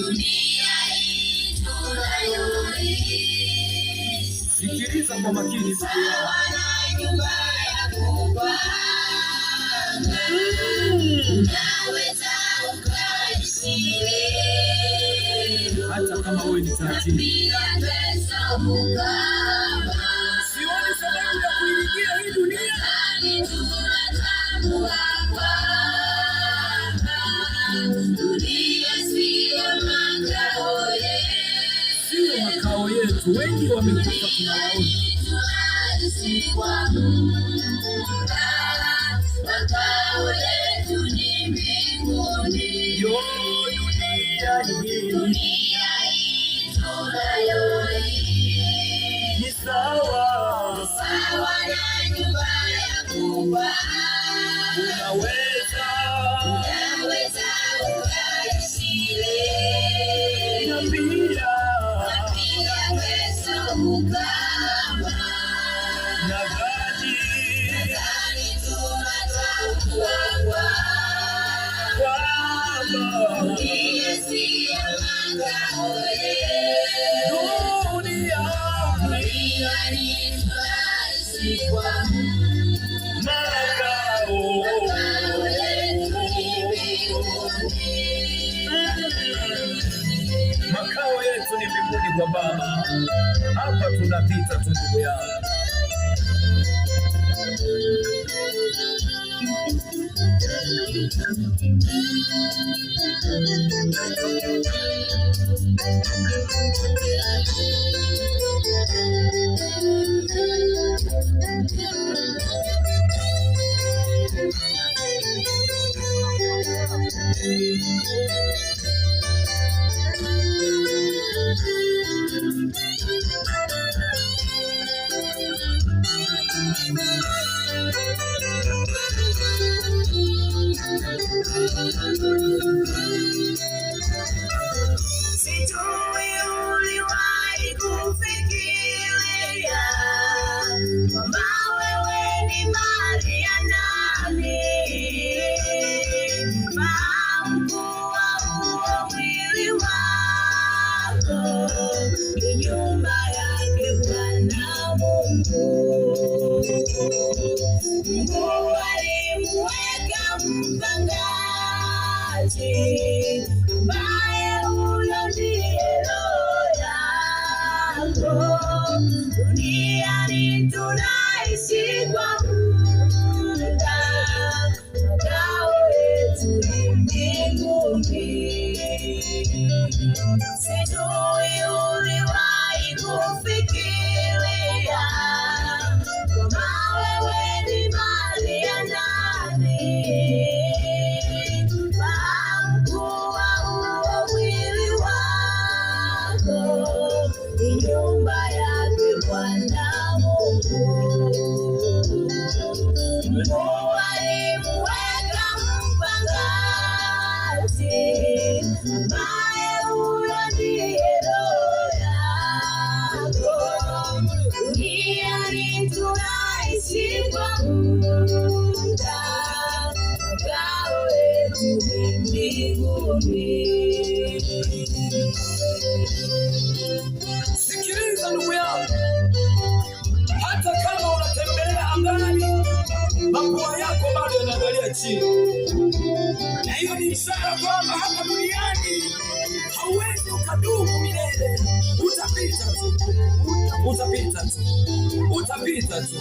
Dunia hii tunayoishi Sikiliza kwa makini ndugu yangu. Sawa na nyumba ya kupanga, unaweza ukaishi leo Hata kama wewe ni na tajiri. Pia kesho ukafa. Sioni sababu ya kuiingia hii dunia. Nadhani tunatambua kwamba dunia siyo makao Sio makao yetu. Wengi wamekufa tunawaona. Tunaishi kwa muda, makao yetu ni mbinguni. Yo, dunia hii Dunia hii tunayoishi ni sawa. Sawa na nyumba ya kupanga. Unaweza Unaweza ukaishi leo na pia na pia kesho ukafa. Nadhani Nadhani tunatambua kwamba kwamba dunia siyo makao yetu. Dunia Dunia ni tunaishi kwa muda, makao makao yetu ni mbinguni. Makao yetu ni mbinguni kwa Baba. Hapa tunapita tu ndugu yangu. Sijui uliwahi kufikiria kwamba wewe ni mali ya nani? Fahamu kuwa huo mwili wako ni nyumba yake Bwana Mungu. Mungu alimuweka mpangaji ambaye huyo ndiye roho yako. Duniani tunaishi kwa muda, makao yetu ni mbinguni. Sijui uliwahi kufikiria kwamba wewe ni mali ya nani? Fahamu kuwa huo mwili wako ni nyumba yake Bwana Mungu. Mungu alimuweka mpangaji ambaye huyo ndiye roho yako. Duniani tunaishi kwa muda, makao yetu ni mbinguni. Sikiliza ndugu yangu, hata kama unatembelea angani, mapua yako bado yanaangalia chini, na hiyo ni ishara kwamba hapa duniani hauwezi ukadumu milele. Utapita tu, utapita tu, utapita tu.